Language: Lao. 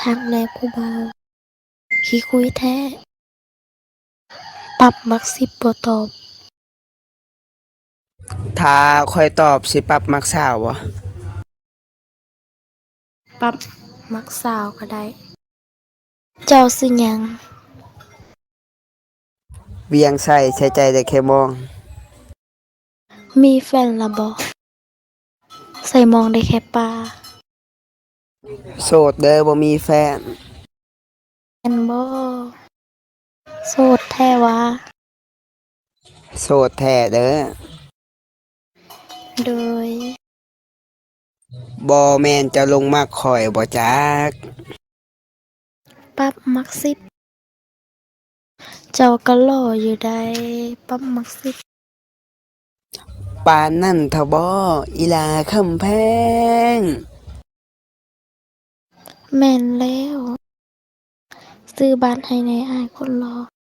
ທາງແລຜູ້ບ່າວ ຂີ້ຄຸຍແທ້. ປັບມັກສິບບໍ່ຕອບ. ຖ້າຂ້ອຍຕອບ ຊິປັບມັກຊາວບໍ່? ປັບມັກຊາວກໍໄດ້. ເຈົ້າຊື່ຫຍັງ? ວຽງໄຊ ໃສ່ໃຈໄດ້ແຄ່ມອງ. ມີແຟນລະບໍ່? ໃສ່ມອງໄດ້ແຄ່ປາ. ໂສດເດີ ບໍ່ມີແຟນ. ແມ່ນບໍ່? ໂສດແທ້ຫວາ? ໂສດແທ້ເດີ. ໂດຍ. ບໍ່ແມ່ນເຈົ້າຫຼົງມັກຂ້ອຍບໍ່ຈັກ? ປັບມັກສິບ. ເຈົ້າກໍຫຼໍ່ຢູ່ໃດ໋ ປັບມັກສິບ. ປານນັ້ນເຖາະບໍ ອີ່ຫຼ້າຄຳແພງ? ແມ່ນແລ້ວ. ຊື້ບາດໃຫ້ແດ່ ອ້າຍຄົນຫຼໍ່.